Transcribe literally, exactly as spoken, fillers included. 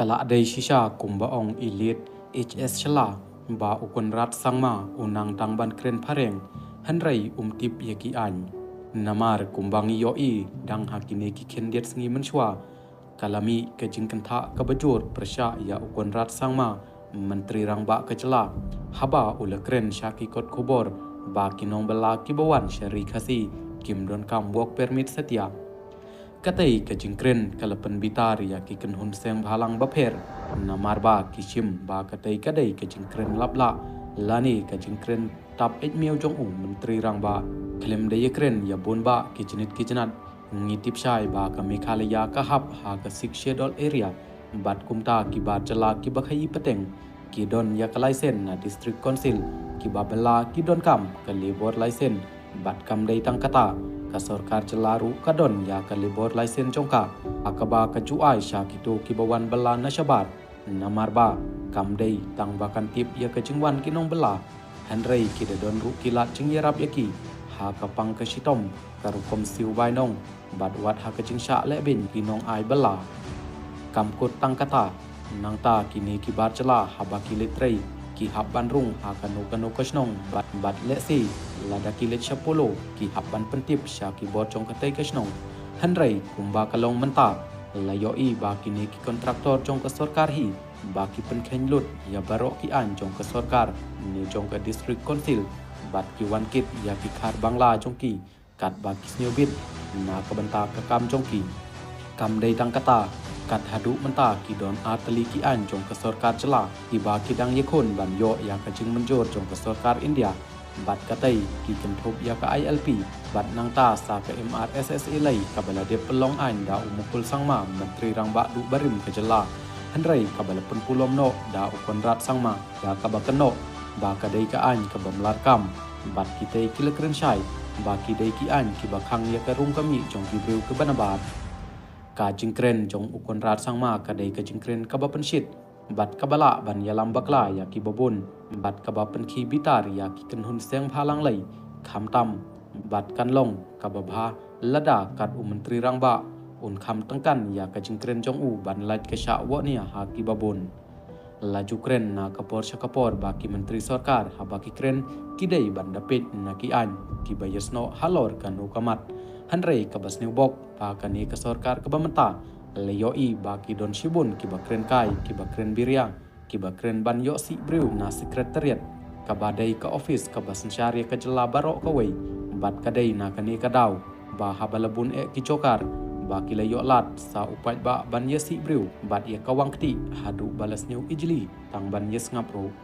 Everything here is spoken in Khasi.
La dei shisha kumba ong i Late H S Shylla ba u Conrad Sangma u nang dang ban kren phareng, hynrei um tip ïa ki aiñ. Namar kumba ngi ïohi dang ha kine ki khyndiat sngi mynshuwa, ka la mih ka jingkynthah kaba jur pyrshah ïa u Conrad Sangma, Myntri Rangbah ka jylla, haba u la kren sha ki kot khubor ba ki nongbylla kiba wan sha Ri Khasi kim donkam work permit satia. Katei ka jingkren ka la pynbitar ïa ki kynhun seng bhalang bapher, namar ba ki shim ba katei ka dei ka jingkren laplah lane ka jingkren tap eit miaw jong u Myntri Rangbah. Khlem da ïakren ïa bun bah ki jnit ki jnat, ngi tip shai ba ka Meghalaya ka hap ha ka Sixth Schedule area, bad kumta ki bar jylla kiba khaïi pateng ki don ïa ka license na District Council kiba bylla ki donkam ka labour license. Bad kam dei tang kata, ka sorkar jylla ruh ka don ïa ka labour license jong ka, ha kaba ka ju ai sha kito kiba wan bylla na shabar. Namar ba kam dei tang ba kan tip ïa ka jingwan ki nongbylla, hynrei ki da don ruh ki lad jingïarap ïa ki ha ka pang ka shitom, ka rukom siew bainong, bad wat ha ka jingshah lehbeiñ ki nongai bylla. Kam kut tang kata, nangta kine ki bar jylla haba ki leit trei, ki hap ban rung ha kano kano ka shnong, bad, bad lehse lada ki leit sha Polo, ki hap ban pyntip sha ki bor jong katei ka shnong. Hynrei kumba ka long mynta, la ïohi ba kine ki kontraktor jong ka sorkar hi ba ki pynkheiñ lut ïa baroh ki aiñ jong ka sorkar ne jong ka District Council, bad ki wan kit ïa ki khar Bangla jong ki katba ki sngewbit na ka bynta ka kam jong ki. Kam dei tang kata, kat haduh mynta ki don ar tylli ki aiñ jong ka sorkar jylla kiba ki dang ïakhun ban ïoh ïa ka jingmynjur jong ka sorkar India. Bad katei ki kynthup ïa ka I L P, bad nangta sa ka M R S S A lei kaba la dep pynlong aiñ da u Mukul Sangma, Myntri Rangbah duh barim ka jylla. Hynrei kaba la pynpulom noh da u Conrad Sangma, da kaba kynnoh ba ka dei ka aiñ kaba mlar kam. Bad kitei ki la kren shai ba ki dei ki aiñ kiba khang ïa ka rung ka mih jong ki briew kiba nabar. Ka jingkren jong u Conrad Sangma ka dei ka jingkren kaba pynshit, bad kaba lah ban ïalam bakla ïa kiba bun, bad kaba pynkhih bitar ïa ki kynhun seng bhalang lei, khamtam, bad kan long kaba bha lada kat u Myntri Rangbah un kham tyngkan ïa ka jingkren jong u ban lait ka shah wohnia ha kiba bun. La ju kren na ka por sha ka por ba ki myntri sorkar haba ki kren ki dei ban da peit na ki aiñ kiba ïasnoh halor kano ka mat. Hynrei kaba sniew bok ba kane ka sorkar kaba mynta, la ïohi ba ki don shibun kiba kren kai, kiba kren biria, kiba kren ban ïoh sih briew na Secretariat, kaba dei ka office kaba synshar ïa ka jylla baroh kawei. Bad ka dei na kane ka daw ba haba la bun eh ki jokar ba ki la ïoh lad sa u paidbah ban ïasih briew bad ïa ka wang kti haduh ba la sniew ijli tang ban ïasngap ruh.